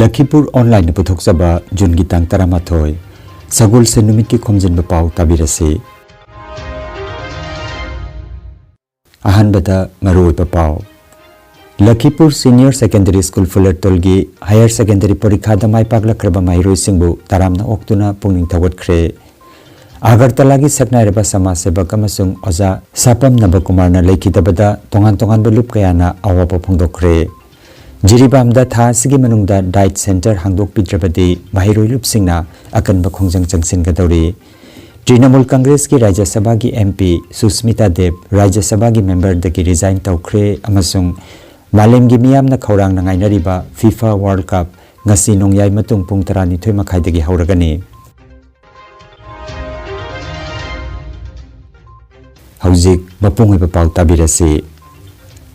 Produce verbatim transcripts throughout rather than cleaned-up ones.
ꯂꯈꯤꯄꯨꯔ ꯑꯣꯟꯂꯥꯏꯟꯅ ꯄꯨꯊꯣꯛꯆꯕ ꯖꯨꯟꯒꯤ ꯇꯥꯡ ꯇꯔꯥꯃꯥꯊꯣꯏ, ꯁꯒꯣꯜꯁꯦꯟ ꯅꯨꯃꯤꯠꯀꯤ ꯈꯣꯝꯖꯤꯟꯕ ꯄꯥꯎ ꯇꯥꯕꯤꯔꯁꯤ꯫ ꯑꯍꯥꯟꯕꯗ ꯃꯔꯨꯑꯣꯏꯕ ꯄꯥꯎ꯫ ꯂꯈꯤꯄꯨꯔ ꯁꯤꯅꯤꯌꯔ ꯁꯦꯀꯦꯟꯗꯔꯤ ꯁ꯭ꯀꯨꯜ ꯐꯨꯂꯔꯇꯣꯜꯒꯤ ꯍꯥꯌꯔ ꯁꯦꯀꯦꯟꯗꯔꯤ ꯄꯔꯤꯈꯥꯗ ꯃꯥꯏ ꯄꯥꯛꯂꯛꯈ꯭ꯔꯕ ꯃꯍꯩꯔꯣꯏꯁꯤꯡꯕꯨ ꯇꯔꯥꯝꯅ ꯑꯣꯛꯇꯨꯅ ꯄꯨꯛꯅꯤꯡ ꯊꯧꯒꯠꯈ꯭ꯔꯦ꯫ ꯑꯒꯔꯇꯂꯥꯒꯤ ꯁꯛꯅꯥꯏꯔꯕ ꯁꯃꯥꯖ ꯁꯦꯕꯛ ꯑꯃꯁꯨꯡ ꯑꯣꯖꯥ ꯁꯥꯄꯝ ꯅꯕꯀꯨꯃꯥꯔꯅ ꯂꯩꯈꯤꯗꯕꯗ ꯇꯣꯉꯥꯟ ꯇꯣꯉꯥꯟꯕ ꯂꯨꯞ ꯀꯌꯥꯅ ꯑꯋꯥꯕ ꯐꯣꯡꯗꯣꯛꯈ꯭ꯔꯦ꯫ ꯖꯤꯔꯤꯕꯥꯝꯗ ꯊꯥ ꯑꯁꯤꯒꯤ ꯃꯅꯨꯡꯗ ꯗꯥꯏꯠ ꯁꯦꯟꯇꯔ ꯍꯥꯡꯗꯣꯛꯄꯤꯗ꯭ꯔꯕꯗꯤ ꯃꯍꯩꯔꯣꯏ ꯂꯨꯞꯁꯤꯡꯅ ꯑꯀꯟꯕ ꯈꯣꯡꯖꯪ ꯆꯪꯁꯤꯟꯒꯗꯧꯔꯤ꯫ ꯇ꯭ꯔꯤꯅꯃꯨꯜ ꯀꯪꯒ꯭ꯔꯦꯁꯀꯤ ꯔꯥꯖ꯭ꯌ ꯁꯚꯥꯒꯤ ꯑꯦꯝ ꯄꯤ ꯁꯨꯁꯃꯤꯇꯥ ꯗꯦꯕ ꯔꯥꯖ꯭ꯌ ꯁꯚꯥꯒꯤ ꯃꯦꯝꯕꯔꯗꯒꯤ ꯔꯤꯖꯥꯏꯟ ꯇꯧꯈ꯭ꯔꯦ ꯑꯃꯁꯨꯡ ꯃꯥꯂꯦꯝꯒꯤ ꯃꯤꯌꯥꯝꯅ ꯈꯧꯔꯥꯡꯅ ꯉꯥꯏꯅꯔꯤꯕ ꯐꯤꯐꯥ ꯋꯥꯔꯜꯗ ꯀꯞ ꯉꯁꯤ ꯅꯣꯡꯌꯥꯏ ꯃꯇꯨꯡ ꯄꯨꯡ ꯇꯔꯥꯅꯤꯊꯣꯏ ꯃꯈꯥꯏꯗꯒꯤ ꯍꯧꯔꯒꯅꯤ꯫ ꯍꯧꯖꯤꯛ ꯃꯄꯨꯡ ꯑꯣꯏꯕ ꯄꯥꯎ ꯇꯥꯕꯤꯔꯁꯤ꯫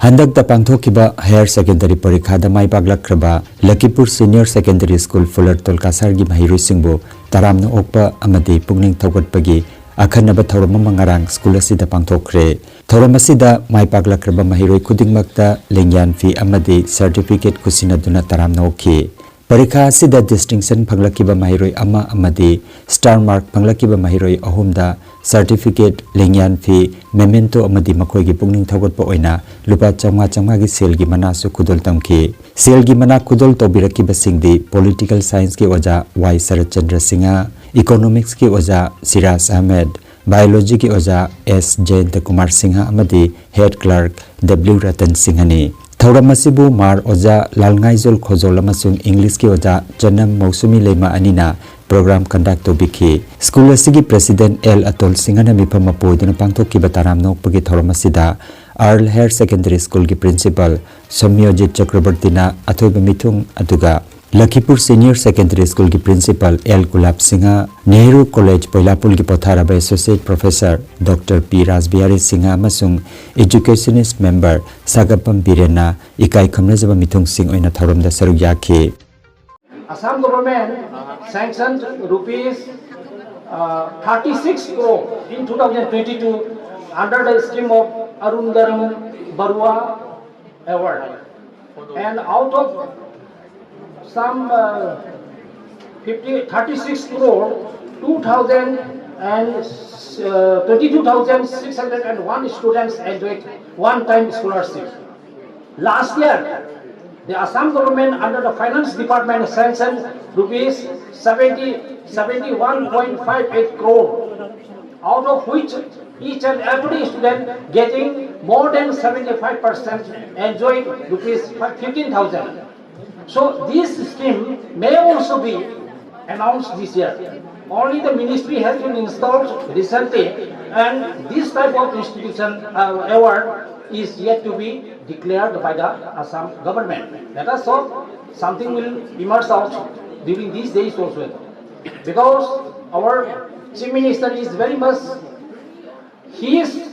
ꯍꯟꯗꯛꯇ ꯄꯥꯡꯊꯣꯛꯈꯤꯕ ꯍꯥꯌꯔ ꯁꯦꯀꯦꯟꯗꯔꯤ ꯄꯔꯤꯈꯥꯗ ꯃꯥꯏ ꯄꯥꯛꯂꯛꯈ꯭ꯔꯕ ꯂꯈꯤꯄꯨꯔ ꯁꯤꯅꯤꯌꯔ ꯁꯦꯀꯦꯟꯗꯔꯤ ꯁ꯭ꯀꯨꯜ ꯐꯨꯂꯔꯇꯣꯜ ꯀꯁꯥꯔꯒꯤ ꯃꯍꯩꯔꯣꯏꯁꯤꯡꯕꯨ ꯇꯔꯥꯝꯅ ꯑꯣꯛꯄ ꯑꯃꯗꯤ ꯄꯨꯛꯅꯤꯡ ꯊꯧꯒꯠꯄꯒꯤ ꯑꯈꯟꯅꯕ ꯊꯧꯔꯝ ꯑꯃ ꯉꯔꯥꯡ ꯁ꯭ꯀꯨꯜ ꯑꯁꯤꯗ ꯄꯥꯡꯊꯣꯛꯈ꯭ꯔꯦ꯫ ꯊꯧꯔꯝ ꯑꯁꯤꯗ ꯃꯥꯏ ꯄꯥꯛꯂꯛꯈ꯭ꯔꯕ ꯃꯍꯩꯔꯣꯏ ꯈꯨꯗꯤꯡꯃꯛꯇ ꯂꯦꯡꯌꯥꯟ ꯐꯤ ꯑꯃꯗꯤ ꯁꯔꯇꯤꯐꯤꯀꯦꯠ ꯈꯨꯠꯁꯤꯟꯅꯗꯨꯅ ꯇꯔꯥꯝꯅ ꯑꯣꯛꯈꯤ꯫ ꯄꯔꯤꯈꯥ ꯑꯁꯤꯗ ꯗꯤꯁꯇꯤꯡꯁꯟ ꯐꯪꯂꯛꯈꯤꯕ ꯃꯍꯩꯔꯣꯏ ꯑꯃ ꯑꯃꯗꯤ ꯁ꯭ꯇꯥꯔ ꯃꯥꯔꯛ ꯐꯪꯂꯛꯈꯤꯕ ꯃꯍꯩꯔꯣꯏ ꯑꯍꯨꯝꯗ ꯁꯔꯇꯤꯐꯤꯀꯦꯠ, ꯂꯦꯡꯌꯥꯟ ꯐꯤ, ꯃꯦꯃꯦꯟꯇꯣ ꯑꯃꯗꯤ ꯃꯈꯣꯏꯒꯤ ꯄꯨꯛꯅꯤꯡ ꯊꯧꯒꯠꯄ ꯑꯣꯏꯅ ꯂꯨꯄꯥ ꯆꯥꯝꯃꯉꯥ ꯆꯥꯝꯃꯉꯥꯒꯤ ꯁꯦꯜꯒꯤ ꯃꯅꯥꯁꯨ ꯈꯨꯗꯣꯜ ꯇꯝꯈꯤ꯫ ꯁꯦꯜꯒꯤ ꯃꯅꯥ ꯈꯨꯗꯣꯜ ꯇꯧꯕꯤꯔꯛꯈꯤꯕꯁꯤꯡꯗꯤ ꯄꯣꯂꯤꯇꯤꯀꯦꯜ ꯁꯥꯏꯟꯁꯀꯤ ꯑꯣꯖꯥ ꯋꯥꯏ ꯁꯔꯠꯆꯟꯗ꯭ꯔ ꯁꯤꯡꯍ, ꯏꯀꯣꯅꯣꯃꯤꯛꯁꯀꯤ ꯑꯣꯖꯥ ꯁꯤꯔꯥꯖ ꯑꯍꯃꯦꯗ, ꯕꯥꯏꯑꯣꯂꯣꯖꯤꯒꯤ ꯑꯣꯖꯥ ꯑꯦꯁ ꯖꯌꯟꯇ ꯀꯨꯃꯥꯔ ꯁꯤꯡꯍ ꯑꯃꯗꯤ ꯍꯦꯗ ꯀ꯭ꯂꯥꯔꯛ ꯗꯕ꯭ꯂꯤꯎ ꯔꯇꯟ ꯁꯤꯡꯍꯅꯤ꯫ ꯊꯧꯔꯝ ꯑꯁꯤꯕꯨ ꯃꯥꯔ ꯑꯣꯖꯥ ꯂꯥꯜꯉꯥꯏꯖꯣꯜ ꯈꯣꯖꯣꯜ ꯑꯃꯁꯨꯡ ꯏꯪꯂꯤꯁꯀꯤ ꯑꯣꯖꯥ ꯆꯅꯝ ꯃꯧꯁꯨꯃꯤ ꯂꯩꯃ ꯑꯅꯤꯅ ꯄ꯭ꯔꯣꯒ꯭ꯔꯥꯝ ꯀꯟꯗꯛ ꯇꯧꯕꯤꯈꯤ꯫ ꯁ꯭ꯀꯨꯜ ꯑꯁꯤꯒꯤ ꯄ꯭ꯔꯦꯁꯤꯗꯦꯟꯠ ꯑꯦꯜ ꯑꯇꯣꯜ ꯁꯤꯡꯍꯅ ꯃꯤꯐꯝ ꯃꯄꯨ ꯑꯣꯏꯗꯨꯅ ꯄꯥꯡꯊꯣꯛꯈꯤꯕ ꯇꯔꯥꯝꯅ ꯑꯣꯛꯄꯒꯤ ꯊꯧꯔꯝ ꯑꯁꯤꯗ ꯑꯥꯔꯜ ꯍꯥꯌꯔ ꯁꯦꯀꯦꯟꯗꯔꯤ ꯁ꯭ꯀꯨꯜꯒꯤ ꯄ꯭ꯔꯤꯟꯁꯤꯄꯥꯜ ꯁꯣꯝꯌꯣꯖꯤꯠ ꯆꯀ꯭ꯔꯕꯔꯇꯤꯅ ꯑꯊꯣꯏꯕ ꯃꯤꯊꯨꯡ, ꯑꯗꯨꯒ ꯂꯈꯤꯄꯨꯔ ꯁꯤꯅꯤꯌꯔ ꯁꯦꯀꯦꯟꯗꯔꯤ ꯁ꯭ꯀꯨꯜꯒꯤ ꯄ꯭ꯔꯤꯟꯁꯤꯄꯥꯜ ꯑꯦꯜ ꯒꯨꯂꯥꯞ ꯁꯤꯡꯍ, ꯅꯦꯍꯔꯨ ꯀꯣꯂꯦꯖ ꯄꯣꯏꯂꯥꯄꯨꯜꯒꯤ ꯄꯣꯊꯥꯔꯕ ꯑꯦꯁꯣꯁꯤꯌꯦꯠ ꯄ꯭ꯔꯣꯐꯦꯁꯔ ꯗꯣꯛꯇꯔ ꯄꯤ ꯔꯥꯖꯕꯤꯍꯥꯔꯤ ꯁꯤꯡꯍ ꯑꯃꯁꯨꯡ ꯏꯗꯨꯀꯦꯁꯅꯤꯁ ꯃꯦꯝꯕꯔ ꯁꯥꯒꯞꯄꯝ ꯕꯤꯔꯦꯟꯅ ꯏꯀꯥꯏ ꯈꯨꯝꯅꯖꯕ ꯃꯤꯊꯨꯡꯁꯤꯡ ꯑꯣꯏꯅ ꯊꯧꯔꯝꯗ ꯁꯔꯨꯛ ꯌꯥꯈꯤ꯫ Assam government sanctioned rupees uh, thirty-six crore in two thousand twenty-two under the scheme of Arundaram Barua Award. And out of Some uh, fifty, thirty-six crore two thousand and uh, twenty-two thousand six hundred and one students enjoyed one-time scholarship. Last year, the Assam government under the finance department sanctioned rupees seventy, seventy-one point five eight crore, out of which each and every student getting more than seventy-five percent enjoyed rupees fifteen thousand. So this scheme may also be announced this year. Only the ministry has been installed recently, and this type of institution uh, award is yet to be declared by the Assam government. Let us hope something will emerge out during these days also, because our chief minister is very much, his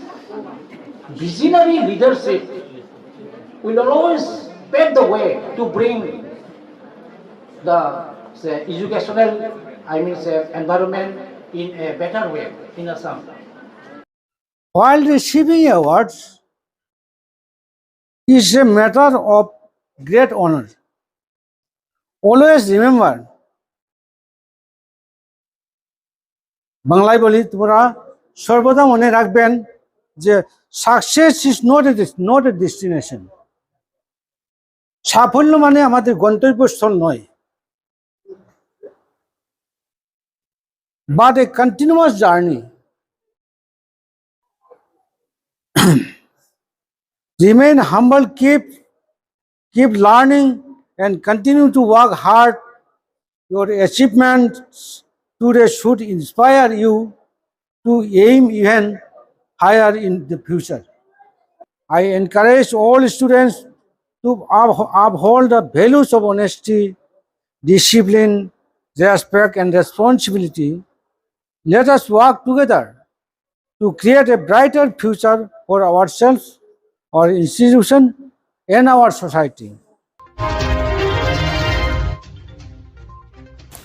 visionary leadership will always pave the way to bring the, say, educational, I mean, say, environment in a better way in Assam. While receiving awards is a matter of great honor. Always remember, বাংলায় বলি, তোমরা সর্বদা মনে রাখবেন যে success is not a, not a destination. সাফল্য মানে আমাদের গন্তব্যস্থল নয়, but a continuous journey. Remain humble, keep keep learning, and continue to work hard. Your achievements today should inspire you to aim even higher in the future. I encourage all students to up- uphold the values of honesty, discipline, respect, and responsibility. Let us work together to create a brighter future for ourselves, our institution, and our society.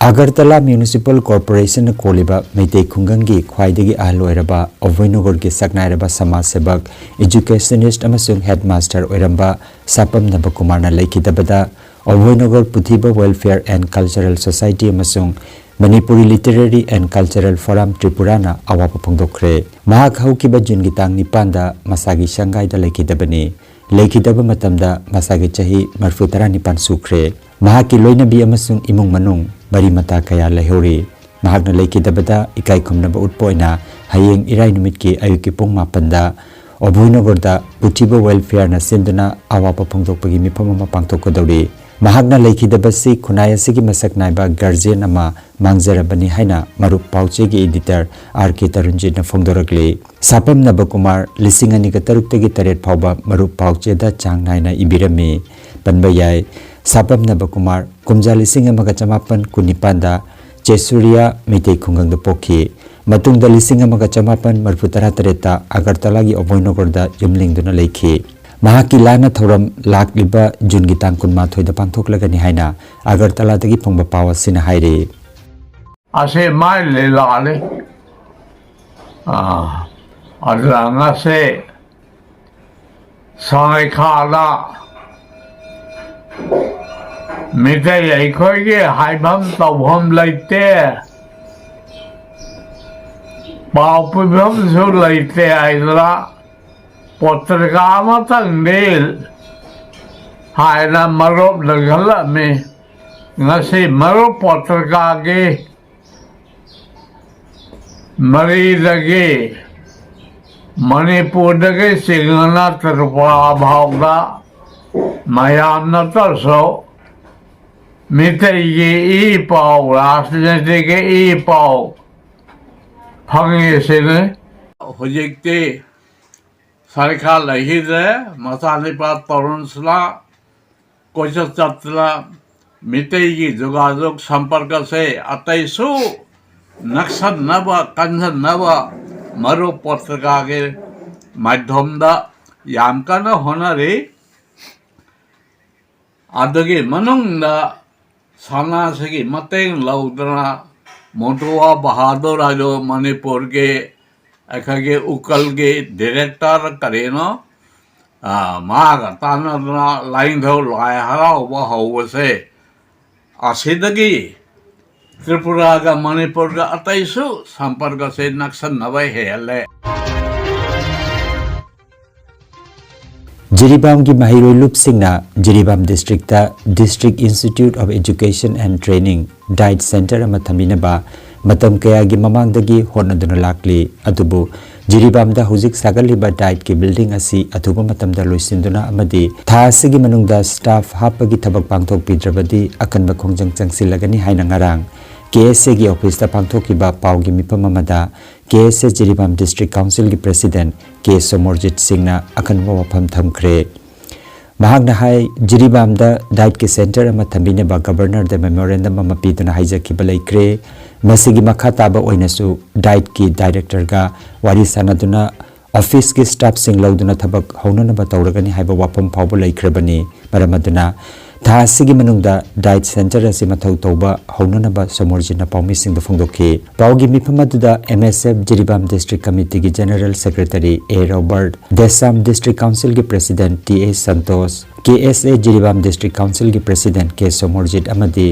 Agartala municipal ꯀꯣꯔꯄꯣꯔꯦꯁꯟꯅ ꯀꯣꯜꯂꯤꯕ ꯃꯩꯇꯩ ꯈꯨꯡꯒꯪꯒꯤ ꯈ꯭ꯋꯥꯏꯗꯒꯤ ꯑꯍꯜ ꯑꯣꯏꯔꯕ ꯑꯣꯚꯣꯏꯅꯣꯒꯔꯒꯤ ꯁꯛꯅꯥꯏꯔꯕ ꯁꯃꯥꯖ ꯁꯦꯕꯛ, ꯏꯖꯨꯀꯦꯁꯅꯤꯁ꯭ꯠ ꯑꯃꯁꯨꯡ headmaster ꯑꯣꯏꯔꯝꯕ ꯁꯥꯄꯝ ꯅꯕꯀꯨꯃꯥꯔꯅ ꯂꯩꯈꯤꯗꯕꯗ ꯑꯣꯚꯣꯏꯅꯒꯔ ꯄꯨꯊꯤꯕ Welfare and Cultural Society ꯑꯃꯁꯨꯡ Manipuri Literary and Cultural Forum ꯇ꯭ꯔꯤꯄꯨꯔꯥꯅ ꯑꯋꯥꯕ ꯐꯣꯡꯗꯣꯛꯈ꯭ꯔꯦ꯫ ꯃꯍꯥꯛ ꯍꯧꯈꯤꯕ ꯖꯨꯟꯒꯤ ꯇꯥꯡ ꯅꯤꯄꯥꯟꯗ ꯃꯁꯥꯒꯤ ꯁꯪꯒꯥꯏꯗ ꯂꯩꯈꯤꯗꯕꯅꯤ꯫ ꯂꯩꯈꯤꯗꯕ ꯃꯇꯝꯗ ꯃꯁꯥꯒꯤ ꯆꯍꯤ ꯃꯔꯤꯐꯨ ꯇꯔꯥꯅꯤꯄꯥꯟ ꯁꯨꯈ꯭ꯔꯦ꯫ ꯃꯍꯥꯛꯀꯤ ꯂꯣꯏꯅꯕꯤ ꯑꯃꯁꯨꯡ ꯏꯃꯨꯡ ꯃꯅꯨꯡ ꯃꯔꯤ ꯃꯇꯥ ꯀꯌꯥ ꯂꯩꯍꯧꯔꯤ꯫ ꯃꯍꯥꯛꯅ ꯂꯩꯈꯤꯗꯕꯗ ꯏꯀꯥꯏ ꯈꯨꯝꯅꯕ ꯎꯠꯄ ꯑꯣꯏꯅ ꯍꯌꯦꯡ ꯏꯔꯥꯏ ꯅꯨꯃꯤꯠꯀꯤ ꯑꯌꯨꯛꯀꯤ ꯄꯨꯡ ꯃꯥꯄꯟꯗ ꯑꯣꯚꯣꯏꯅꯒꯔꯗ ꯄꯨꯊꯤꯕ Welfareꯅ ꯁꯤꯟꯗꯨꯅ ꯑꯋꯥꯕ ꯐꯣꯡꯗꯣꯛꯄꯒꯤ ꯃꯤꯐꯝ ꯑꯃ ꯄꯥꯡꯊꯣꯛꯀꯗꯧꯔꯤ꯫ ꯃꯍꯥꯛꯅ ꯂꯩꯈꯤꯗꯕꯁꯤ ꯈꯨꯟꯅꯥꯏ ꯑꯁꯤꯒꯤ ꯃꯁꯛ ꯅꯥꯏꯕ guardian ꯑꯃ ꯃꯥꯡꯖꯔꯕꯅꯤ ꯍꯥꯏꯅ ꯃꯔꯨꯞ ꯄꯥꯎꯆꯦꯒꯤ editor ꯑꯥꯔ ꯀꯦ ꯇꯔꯨꯟꯖꯤꯠꯅ ꯐꯣꯡꯗꯣꯔꯛꯂꯤ꯫ ꯁꯥꯄꯝ ꯅꯕꯀꯨꯃꯥꯔ ꯂꯤꯁꯤꯡ ꯑꯅꯤꯒ ꯇꯔꯨꯛꯇꯒꯤ ꯇꯔꯦꯠ ꯐꯥꯎꯕ ꯃꯔꯨꯞ ꯄꯥꯎꯆꯦꯗ ꯆꯥꯡ ꯅꯥꯏꯅ ꯏꯕꯤꯔꯝꯃꯤ꯫ ꯄꯟꯕ ꯌꯥꯏ, ꯁꯥꯄꯝ ꯅꯕꯀꯨꯃꯥꯔ ꯀꯨꯝꯖꯥ ꯂꯤꯁꯤꯡ ꯑꯃꯒ ꯆꯃꯥꯄꯟ ꯀꯨꯟꯅꯤꯄꯥꯟꯗ ꯆꯦꯁꯨꯔꯤꯌꯥ ꯃꯩꯇꯩ ꯈꯨꯡꯒꯪꯗ ꯄꯣꯛꯈꯤ꯫ ꯃꯇꯨꯡꯗ ꯂꯤꯁꯤꯡ ꯑꯃꯒ ꯆꯃꯥꯄꯟ ꯃꯔꯤꯐꯨ ꯇꯔꯥ ꯇꯔꯦꯠꯇ ꯑꯒꯔꯇꯂꯥꯒꯤ ꯑꯣꯚꯣꯏꯅꯒꯔꯗ ꯌꯨꯝꯂꯤꯡꯗꯨꯅ ꯂꯩꯈꯤ꯫ ꯃꯍꯥꯛꯀꯤ ꯂꯥꯟꯅ ꯊꯧꯔꯝ ꯂꯥꯛꯂꯤꯕ ꯖꯨꯟꯒꯤ ꯇꯥꯡ ꯀꯨꯟꯃꯥꯊꯣꯏꯗ ꯄꯥꯡꯊꯣꯛꯂꯒꯅꯤ ꯍꯥꯏꯅ ꯑꯒꯔꯇꯂꯥꯗꯒꯤ ꯐꯪꯕ ꯄꯥꯎ ꯑꯁꯤꯅ ꯍꯥꯏꯔꯤ꯫ ꯑꯁꯦ ꯃꯥꯏ ꯂꯤꯂꯥꯅꯤ꯫ ꯑꯥ, ꯑꯗꯨꯅ ꯉꯁꯤ ꯁꯉꯥꯏꯈꯥꯗ ꯃꯤꯇꯩ ꯑꯩꯈꯣꯏꯒꯤ ꯍꯥꯏꯐꯝ ꯇꯧꯐꯝ ꯂꯩꯇꯦ, ꯄꯥꯎ ꯄꯤꯐꯝꯁꯨ ꯂꯩꯇꯦ ꯍꯥꯏꯗꯅ ꯄꯣꯇ꯭ꯔꯤꯀꯥ ꯑꯃꯇꯪꯗꯤ ꯍꯥꯏꯅ ꯃꯔꯨꯞꯅ ꯈꯜꯂꯝꯃꯤ꯫ ꯉꯁꯤ ꯃꯔꯨꯞ ꯄꯣꯇ꯭ꯔꯤꯀꯥꯒꯤ ꯃꯔꯤꯗꯒꯤ ꯃꯅꯤꯄꯨꯔꯗꯒꯤ ꯆꯤꯡꯉꯅ ꯇ꯭ꯔꯤꯄꯨꯔꯥ ꯐꯥꯎꯗ ꯃꯌꯥꯝ ꯅꯠꯇ꯭ꯔꯁꯨ ꯃꯤꯇꯩꯒꯤ ꯏ ꯄꯥꯎ, ꯔꯥꯖꯅꯤꯇꯤꯒꯤ ꯏ ꯄꯥꯎ ꯐꯪꯉꯤꯁꯤꯅꯤ꯫ ꯍꯧꯖꯤꯛꯇꯤ ꯁꯔꯤꯈꯥ ꯂꯩꯈꯤꯗ꯭ꯔꯦ, ꯃꯆꯥꯅꯤꯄꯥ ꯇꯔꯨꯟꯁꯤꯅ ꯀꯣꯏꯆꯠ ꯆꯠꯇꯅ ꯃꯤꯇꯩꯒꯤ ꯖꯣꯒꯥꯖꯣꯒ ꯁꯝꯄꯔꯀꯁꯦ ꯑꯇꯩꯁꯨ ꯅꯛꯁꯟꯅꯕ, ꯀꯟꯁꯟꯅꯕ ꯃꯔꯨꯞ ꯄꯣꯇ꯭ꯔꯤꯀꯥꯒꯤ ꯃꯥꯏꯗꯣꯝꯗ ꯌꯥꯝ ꯀꯟꯅ ꯍꯣꯠꯅꯔꯤ꯫ ꯑꯗꯨꯒꯤ ꯃꯅꯨꯡꯗ ꯁꯅꯥꯁꯤꯒꯤ ꯃꯇꯦꯡ ꯂꯧꯗꯅ ꯃꯣꯟꯇꯨꯋꯥ ꯕꯍꯥꯗꯨꯔ ꯍꯥꯏꯗꯨ ꯃꯅꯤꯄꯨꯔꯒꯤ ꯑꯩꯈꯣꯏꯒꯤ ꯎꯀꯜꯒꯤ director ꯀꯔꯤꯅꯣ, ꯑ, ꯃꯥꯒ ꯇꯥꯟꯅꯗꯨꯅ ꯂꯥꯏꯅꯤꯡꯊꯧ ꯂꯥꯏ ꯍꯔꯥꯎꯕ ꯍꯧꯕꯁꯦ ꯑꯁꯤꯗꯒꯤ ꯇ꯭ꯔꯤꯄꯨꯔꯥꯒ ꯃꯅꯤꯄꯨꯔꯒ ꯑꯇꯩꯁꯨ ꯁꯝꯄꯔꯀꯁꯦ ꯅꯛꯁꯟꯅꯕ ꯍꯦꯜꯂꯦ꯫ ꯖꯤꯔꯤꯕꯥꯝꯒꯤ ꯃꯍꯩꯔꯣꯏ ꯂꯨꯞꯁꯤꯡꯅ Jiribam district District Institute of Education and Training, DIET Center ꯑꯃ ꯊꯝꯕꯤꯅꯕ ꯃꯇꯝ ꯀꯌꯥꯒꯤ ꯃꯃꯥꯡꯗꯒꯤ ꯍꯣꯠꯅꯗꯨꯅ ꯂꯥꯛꯂꯤ꯫ ꯑꯗꯨꯕꯨ ꯖꯤꯔꯤꯕꯥꯝꯗ ꯍꯧꯖꯤꯛ ꯁꯥꯒꯠꯂꯤꯕ DIETꯀꯤ building ꯑꯁꯤ ꯑꯊꯨꯕ ꯃꯇꯝꯗ ꯂꯣꯏꯁꯤꯟꯗꯨꯅ ꯑꯃꯗꯤ ꯊꯥ ꯑꯁꯤꯒꯤ ꯃꯅꯨꯡꯗ staff ꯍꯥꯞꯄꯒꯤ ꯊꯕꯛ ꯄꯥꯡꯊꯣꯛꯄꯤꯗ꯭ꯔꯕꯗꯤ ꯑꯀꯟꯕ ꯈꯣꯡꯖꯪ ꯆꯪꯁꯤꯜꯂꯒꯅꯤ ꯍꯥꯏꯅ ꯉꯔꯥꯡ KSAꯒꯤ officeꯇ ꯄꯥꯡꯊꯣꯛꯈꯤꯕ ꯄꯥꯎꯒꯤ ꯃꯤꯐꯝ ꯑꯃꯗ KSA ꯖꯤꯔꯤꯕꯥꯝ District Councilꯒꯤ President ꯀꯦ ꯁꯣꯃꯣꯔꯖꯤꯠ ꯁꯤꯡꯅ ꯑꯀꯟꯕ ꯋꯥꯐꯝ ꯊꯝꯈ꯭ꯔꯦ꯫ ꯃꯍꯥꯛꯅ ꯍꯥꯏ, ꯖꯤꯔꯤꯕꯥꯝꯗ DIETꯀꯤ center ꯑꯃ ꯊꯝꯕꯤꯅꯕ Governorꯗ memorandum ꯑꯃ ꯄꯤꯗꯨꯅ ꯍꯥꯏꯖꯈꯤꯕ ꯂꯩꯈ꯭ꯔꯦ꯫ ꯃꯁꯤꯒꯤ ꯃꯈꯥ ꯇꯥꯕ ꯑꯣꯏꯅꯁꯨ DIETꯀꯤ directorꯒ ꯋꯥꯔꯤ ꯁꯥꯅꯗꯨꯅ officeꯀꯤ staffꯁꯤꯡ ꯂꯧꯗꯨꯅ ꯊꯕꯛ ꯍꯧꯅꯅꯕ ꯇꯧꯔꯒꯅꯤ ꯍꯥꯏꯕ ꯋꯥꯐꯝ ꯐꯥꯎꯕ ꯂꯩꯈ꯭ꯔꯕꯅꯤ꯫ ꯃꯔꯝ ꯑꯗꯨꯅ ꯊꯥ ꯑꯁꯤꯒꯤ ꯃꯅꯨꯡꯗ DIET Center ꯑꯁꯤ ꯃꯊꯧ ꯇꯧꯕ ꯍꯧꯅꯅꯕ ꯁꯣꯃꯣꯔꯖꯤꯠꯅ ꯄꯥꯎꯃꯤꯁꯤꯡꯗ ꯐꯣꯡꯗꯣꯛꯈꯤ꯫ ꯄꯥꯎꯒꯤ ꯃꯤꯐꯝ ꯑꯗꯨꯗ MSF Jiribam District Committeeꯒꯤ General Secretary A Robert, DESAM District Councilꯒꯤ President T A Santosh, KSA Jiribam District Councilꯒꯤ President ꯀꯦ ꯁꯣꯃꯣꯔꯖꯤꯠ ꯑꯃꯗꯤ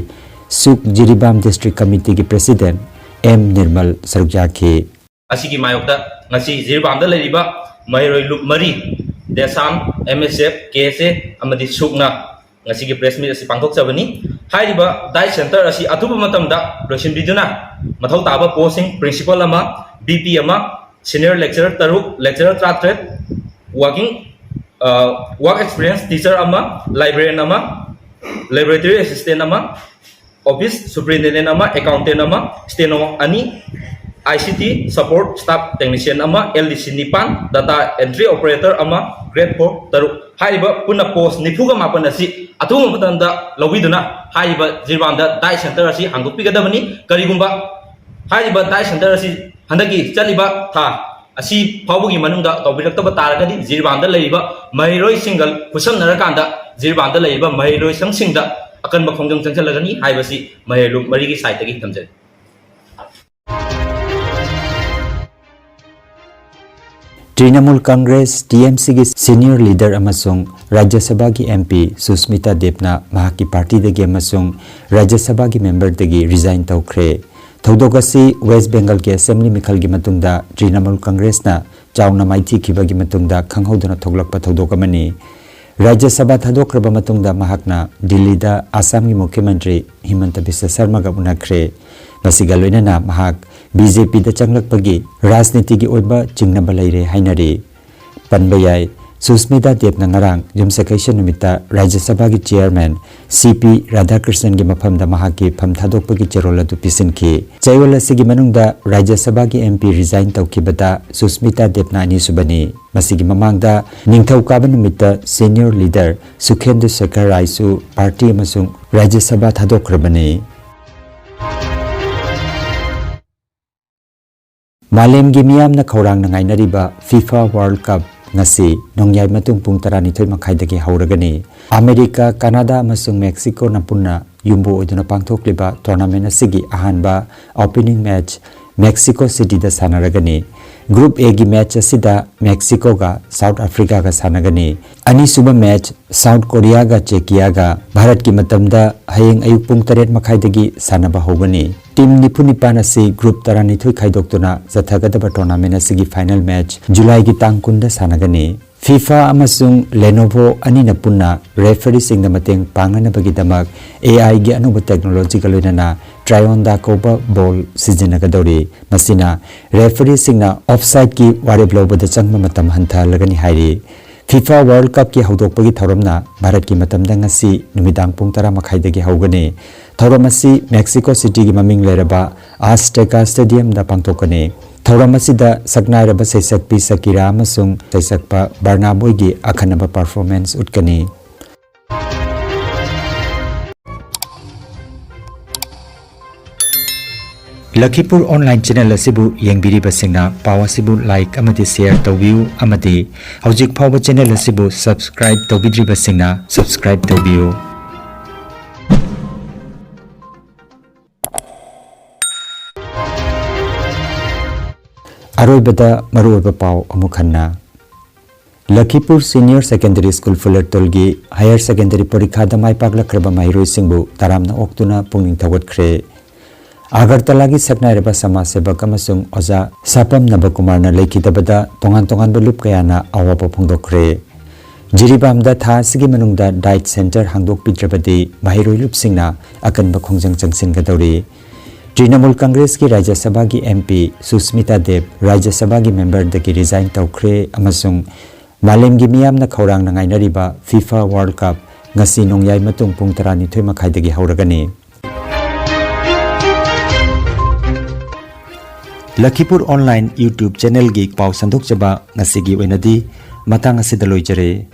ꯁꯨꯛ Jiribam District Committeeꯒꯤ President M Nirmal ꯁꯔꯨꯛ ꯌꯥꯈꯤ꯫ ꯑꯁꯤꯒꯤ ꯃꯥꯌꯣꯛꯇ ꯉꯁꯤ ꯖꯤꯔꯤꯕꯥꯝꯗ ꯂꯩꯔꯤꯕ ꯃꯍꯩꯔꯣꯏ ꯂꯨꯞ ꯃꯔꯤ, DESAM, MSF, KSA ꯑꯃꯗꯤ ꯁꯨꯛꯅ ꯉꯁꯤꯒꯤ press meet ꯑꯁꯤ ꯄꯥꯡꯊꯣꯛꯆꯕꯅꯤ꯫ ꯍꯥꯏꯔꯤꯕ DIET Center ꯑꯁꯤ ꯑꯊꯨꯕ ꯃꯇꯝꯗ ꯂꯣꯏꯁꯤꯟꯕꯤꯗꯨꯅ ꯃꯊꯧ ꯇꯥꯕ postꯁꯤꯡ, principal ꯑꯃ, BP ꯑꯃ, senior lecturer ꯇꯔꯨꯛ, lecturer ꯇꯔꯥꯇꯔꯦꯠ, working, ꯑ, work experience teacher ꯑꯃ, librarian ꯑꯃ, laboratory assistant ꯑꯃ, office superintendent ꯑꯃ, accountant ꯑꯃ, steno ꯑꯅꯤ, ICT support staff technician ꯑꯃ, LDC ꯅꯤꯄꯥꯟ, data entry operator ꯑꯃ, grade four ꯇꯔꯨꯛ꯫ ꯍꯥꯏꯔꯤꯕ ꯄꯨꯟꯅ post ꯅꯤꯐꯨꯒ ꯃꯥꯄꯟ ꯑꯁꯤ ꯑꯊꯨꯕ ꯃꯇꯝꯗ ꯂꯧꯕꯤꯗꯨꯅ ꯍꯥꯏꯔꯤꯕ ꯖꯤꯔꯤꯕꯥꯝꯗ DIET Center ꯑꯁꯤ ꯍꯥꯡꯗꯣꯛꯄꯤꯒꯗꯕꯅꯤ꯫ ꯀꯔꯤꯒꯨꯝꯕ ꯍꯥꯏꯔꯤꯕ DIET Center ꯑꯁꯤ ꯍꯟꯗꯛꯀꯤ ꯆꯠꯂꯤꯕ ꯊꯥ ꯑꯁꯤ ꯐꯥꯎꯕꯒꯤ ꯃꯅꯨꯡꯗ ꯇꯧꯕꯤꯔꯛꯇꯕ ꯇꯥꯔꯒꯗꯤ ꯖꯤꯔꯤꯕꯥꯝꯗ ꯂꯩꯔꯤꯕ ꯃꯍꯩꯔꯣꯏꯁꯤꯡꯒ ꯈꯨꯠꯁꯝꯅꯔꯀꯥꯟꯗ ꯖꯤꯔꯤꯕꯥꯝꯗ ꯂꯩꯔꯤꯕ ꯃꯍꯩꯔꯣꯏ ꯁꯪꯁꯤꯡꯗ ꯑꯀꯟꯕ ꯈꯣꯡꯖꯪ ꯆꯪꯁꯤꯜꯂꯒꯅꯤ ꯍꯥꯏꯕꯁꯤ ꯃꯍꯩꯔꯣꯏ ꯂꯨꯞ ꯃꯔꯤꯒꯤ sideꯇꯒꯤ ꯊꯝꯖꯔꯤ꯫ Trinamool Congress, T M Cꯒꯤ senior leader ꯑꯃꯁꯨꯡ ꯔꯥꯖ꯭ꯌ ꯁꯚꯥꯒꯤ M P ꯁꯨꯁꯃꯤꯇꯥ ꯗꯦꯕꯅ ꯃꯍꯥꯛꯀꯤ partyꯗꯒꯤ ꯑꯃꯁꯨꯡ ꯔꯥꯖ꯭ꯌ ꯁꯚꯥꯒꯤ memberꯗꯒꯤ resign ꯇꯧꯈ꯭ꯔꯦ꯫ ꯊꯧꯗꯣꯛ ꯑꯁꯤ West Bengalꯒꯤ assembly ꯃꯤꯈꯜꯒꯤ ꯃꯇꯨꯡꯗ Trinamool Congressꯅ ꯆꯥꯎꯅ ꯃꯥꯏꯊꯤꯈꯤꯕꯒꯤ ꯃꯇꯨꯡꯗ ꯈꯪꯍꯧꯗꯅ ꯊꯣꯛꯂꯛꯄ ꯊꯧꯗꯣꯛ ꯑꯃꯅꯤ꯫ ꯔꯥꯖ꯭ꯌ ꯁꯚꯥ ꯊꯥꯗꯣꯛꯈ꯭ꯔꯕ ꯃꯇꯨꯡꯗ ꯃꯍꯥꯛꯅ ꯗꯤꯜꯂꯤꯗ ꯑꯁꯥꯝꯒꯤ ꯃꯨꯈ꯭ꯌ ꯃꯟꯇ꯭ꯔꯤ ꯍꯤꯃꯟꯇ ꯕꯤꯁ꯭ꯋ ꯁꯔꯃꯒ ꯎꯅꯈ꯭ꯔꯦ꯫ ꯃꯁꯤꯒ ꯂꯣꯏꯅꯅ ꯃꯍꯥꯛ B J Pꯗ ꯆꯪꯂꯛꯄꯒꯤ ꯔꯥꯖꯅꯤꯇꯤꯒꯤ ꯑꯣꯏꯕ ꯆꯤꯡꯅꯕ ꯂꯩꯔꯦ ꯍꯥꯏꯅꯔꯤ꯫ ꯄꯟꯕ ꯌꯥꯏ, ꯁꯨꯁꯃꯤꯇꯥ ꯗꯦꯕꯅ ꯉꯔꯥꯡ ꯌꯨꯝꯁꯀꯩꯁ ꯅꯨꯃꯤꯠꯇ ꯔꯥꯖ꯭ꯌ ꯁꯚꯥꯒꯤ chairman C P ꯔꯥꯙꯥꯀ꯭ꯔꯤꯁꯅꯟꯒꯤ ꯃꯐꯝꯗ ꯃꯍꯥꯛꯀꯤ ꯐꯝ ꯊꯥꯗꯣꯛꯄꯒꯤ ꯆꯦꯔꯣꯜ ꯑꯗꯨ ꯄꯤꯁꯤꯟꯈꯤ꯫ ꯆꯌꯣꯜ ꯑꯁꯤꯒꯤ ꯃꯅꯨꯡꯗ ꯔꯥꯖ꯭ꯌ ꯁꯚꯥꯒꯤ M P resign ꯇꯧꯈꯤꯕꯗ ꯁꯨꯁꯃꯤꯇꯥ ꯗꯦꯕꯅ ꯑꯅꯤꯁꯨꯕꯅꯤ꯫ ꯃꯁꯤꯒꯤ ꯃꯃꯥꯡꯗ ꯅꯤꯡꯊꯧꯀꯥꯕ ꯅꯨꯃꯤꯠꯇ senior leader ꯁꯨꯈꯦꯟꯗꯨ ꯁꯦꯈꯔ ꯔꯥꯏꯁꯨ party ꯑꯃꯁꯨꯡ ꯔꯥꯖ꯭ꯌ ꯁꯚꯥ ꯊꯥꯗꯣꯛꯈ꯭ꯔꯕꯅꯤ꯫ ꯃꯥꯂꯦꯝꯒꯤ ꯃꯤꯌꯥꯝꯅ ꯈꯧꯔꯥꯡꯅ ꯉꯥꯏꯅꯔꯤꯕ FIFA World Cup ꯉꯁꯤ ꯅꯣꯡꯌꯥꯏ ꯃꯇꯨꯡ ꯄꯨꯡ ꯇꯔꯥꯅꯤꯊꯣꯏ ꯃꯈꯥꯏꯗꯒꯤ ꯍꯧꯔꯒꯅꯤ꯫ ꯑꯃꯦꯔꯤꯀꯥ, ꯀꯅꯥꯗꯥ ꯑꯃꯁꯨꯡ ꯃꯦꯛꯁꯤꯀꯣꯅ ꯄꯨꯟꯅ ꯌꯨꯝꯕꯨ ꯑꯣꯏꯗꯨꯅ ꯄꯥꯡꯊꯣꯛꯂꯤꯕ tournament ꯑꯁꯤꯒꯤ ꯑꯍꯥꯟꯕ opening match ꯃꯦꯛꯁꯤꯀꯣ ꯁꯤꯇꯤꯗ ꯁꯥꯟꯅꯔꯒꯅꯤ꯫ Group Aꯒꯤ match ꯑꯁꯤꯗ ꯃꯦꯛꯁꯤꯀꯣꯒ ꯁꯥꯎꯠ ꯑꯐ꯭ꯔꯤꯀꯥꯒ ꯁꯥꯟꯅꯒꯅꯤ꯫ ꯑꯅꯤꯁꯨꯕ match ꯁꯥꯎꯠ ꯀꯣꯔꯤꯌꯥꯒ ꯆꯦꯀꯤꯌꯥꯒ ꯚꯥꯔꯠꯀꯤ ꯃꯇꯝꯗ ꯍꯌꯦꯡ ꯑꯌꯨꯛ ꯄꯨꯡ ꯇꯔꯦꯠ ꯃꯈꯥꯏꯗꯒꯤ ꯁꯥꯟꯅꯕ ꯍꯧꯒꯅꯤ꯫ Team ꯅꯤꯐꯨ ꯅꯤꯄꯥꯟ ꯑꯁꯤ group ꯇꯔꯥꯅꯤꯊꯣꯏ ꯈꯥꯏꯗꯣꯛꯇꯨꯅ ꯆꯠꯊꯒꯗꯕ tournament ꯑꯁꯤꯒꯤ final match ꯖꯨꯂꯥꯏꯒꯤ ꯇꯥꯡ ꯀꯨꯟꯗ ꯁꯥꯟꯅꯒꯅꯤ꯫ FIFA ꯑꯃꯁꯨꯡ Lenovo ꯑꯅꯤꯅ ꯄꯨꯟꯅ refereeꯁꯤꯡꯗ ꯃꯇꯦꯡ ꯄꯥꯡꯅꯅꯕꯒꯤꯗꯃꯛ A Iꯒꯤ ꯑꯅꯧꯕ technologyꯒ ꯂꯣꯏꯅꯅ Trionda ꯀꯧꯕ ball ꯁꯤꯖꯤꯟꯅꯒꯗꯧꯔꯤ꯫ ꯃꯁꯤꯅ refereeꯁꯤꯡꯅ offsideꯀꯤ ꯋꯥꯔꯦꯞ ꯂꯧꯕꯗ ꯆꯪꯕ ꯃꯇꯝ ꯍꯟꯊꯍꯜꯂꯒꯅꯤ ꯍꯥꯏꯔꯤ꯫ FIFA World Cupꯀꯤ ꯍꯧꯗꯣꯛꯄꯒꯤ ꯊꯧꯔꯝꯅ ꯚꯥꯔꯠꯀꯤ ꯃꯇꯝꯗ ꯉꯁꯤ ꯅꯨꯃꯤꯗꯥꯡ ꯄꯨꯡ ꯇꯔꯥ ꯃꯈꯥꯏꯗꯒꯤ ꯍꯧꯒꯅꯤ꯫ ꯊꯧꯔꯝ ꯑꯁꯤ ꯃꯦꯛꯁꯤꯀꯣ ꯁꯤꯇꯤꯒꯤ ꯃꯃꯤꯡ ꯂꯩꯔꯕ ꯑꯁꯇꯦꯀꯥ ꯁ꯭ꯇꯦꯗꯤꯌꯝꯗ ꯄꯥꯡꯊꯣꯛꯀꯅꯤ꯫ ꯊꯧꯔꯝ ꯑꯁꯤꯗ ꯁꯛꯅꯥꯏꯔꯕ ꯁꯩꯁꯛꯄꯤ ꯁꯀꯤꯔꯥ ꯑꯃꯁꯨꯡ ꯁꯩꯁꯛꯄ ꯕꯔꯅꯥ ꯕꯣꯏꯒꯤ ꯑꯈꯟꯅꯕ performance ꯎꯠꯀꯅꯤ꯫ ꯂꯈꯤꯄꯨꯔ online channel ꯑꯁꯤꯕꯨ ꯌꯦꯡꯕꯤꯔꯤꯕꯁꯤꯡꯅ ꯄꯥꯎ ꯑꯁꯤꯕꯨ like ꯑꯃꯗꯤ share ꯇꯧꯕꯤꯌꯨ ꯑꯃꯗꯤ ꯍꯧꯖꯤꯛ ꯐꯥꯎꯕ channel ꯑꯁꯤꯕꯨ subscribe ꯇꯧꯕꯤꯗ꯭ꯔꯤꯕꯁꯤꯡꯅ subscribe ꯇꯧꯕꯤꯌꯨ꯫ ꯑꯔꯣꯏꯕꯗ ꯃꯔꯨꯑꯣꯏꯕ ꯄꯥꯎ ꯑꯃꯨꯛ ꯍꯟꯅ꯫ ꯂꯈꯤꯄꯨꯔ Senior Secondary School ꯐꯨꯂꯔꯇꯣꯜꯒꯤ higher secondary ꯄꯔꯤꯈꯥꯗ ꯃꯥꯏ ꯄꯥꯛꯂꯛꯈ꯭ꯔꯕ ꯃꯍꯩꯔꯣꯏꯁꯤꯡꯕꯨ ꯇꯔꯥꯝꯅ ꯑꯣꯛꯇꯨꯅ ꯄꯨꯛꯅꯤꯡ ꯊꯧꯒꯠꯈ꯭ꯔꯦ꯫ ꯑꯒꯔꯇꯂꯥꯒꯤ ꯁꯛꯅꯥꯏꯔꯕ ꯁꯃꯥꯖ ꯁꯦꯕꯛ ꯑꯃꯁꯨꯡ ꯑꯣꯖꯥ ꯁꯥꯄꯝ ꯅꯕꯀꯨꯃꯥꯔꯅ ꯂꯩꯈꯤꯗꯕꯗ ꯇꯣꯉꯥꯟ ꯇꯣꯉꯥꯟꯕ ꯂꯨꯞ ꯀꯌꯥꯅ ꯑꯋꯥꯕ ꯐꯣꯡꯗꯣꯛꯈ꯭ꯔꯦ꯫ ꯖꯤꯔꯤꯕꯥꯝꯗ ꯊꯥ ꯑꯁꯤꯒꯤ ꯃꯅꯨꯡꯗ diet center ꯍꯥꯡꯗꯣꯛꯄꯤꯗ꯭ꯔꯕꯗꯤ ꯃꯍꯩꯔꯣꯏ ꯂꯨꯞꯁꯤꯡꯅ ꯑꯀꯟꯕ ꯈꯣꯡꯖꯪ ꯆꯪꯁꯤꯟꯒꯗꯧꯔꯤ꯫ ꯇ꯭ꯔꯤꯅꯃꯨꯜ ꯀꯪꯒ꯭ꯔꯦꯁꯀꯤ ꯔꯥꯖ꯭ꯌ ꯁꯚꯥꯒꯤ MP ꯁꯨꯁꯃꯤꯇꯥ ꯗꯦꯕ ꯔꯥꯖ꯭ꯌ ꯁꯚꯥꯒꯤ ꯃꯦꯝꯕꯔꯗꯒꯤ resign ꯇꯧꯈ꯭ꯔꯦ ꯑꯃꯁꯨꯡ ꯃꯥꯂꯦꯝꯒꯤ ꯃꯤꯌꯥꯝꯅ ꯈꯧꯔꯥꯡꯅ ꯉꯥꯏꯅꯔꯤꯕ FIFA World Cup ꯉꯁꯤ ꯅꯣꯡꯌꯥꯏ ꯃꯇꯨꯡ ꯄꯨꯡ ꯇꯔꯥꯅꯤꯊꯣꯏ ꯃꯈꯥꯏꯗꯒꯤ ꯍꯧꯔꯒꯅꯤ꯫ ꯂꯈꯤꯄꯨꯔ Online YouTube channelꯒꯤ ꯄꯥꯎ ꯁꯟꯗꯣꯛꯆꯕ ꯉꯁꯤꯒꯤ ꯑꯣꯏꯅꯗꯤ ꯃꯇꯥꯡ ꯑꯁꯤꯗ ꯂꯣꯏꯖꯔꯦ꯫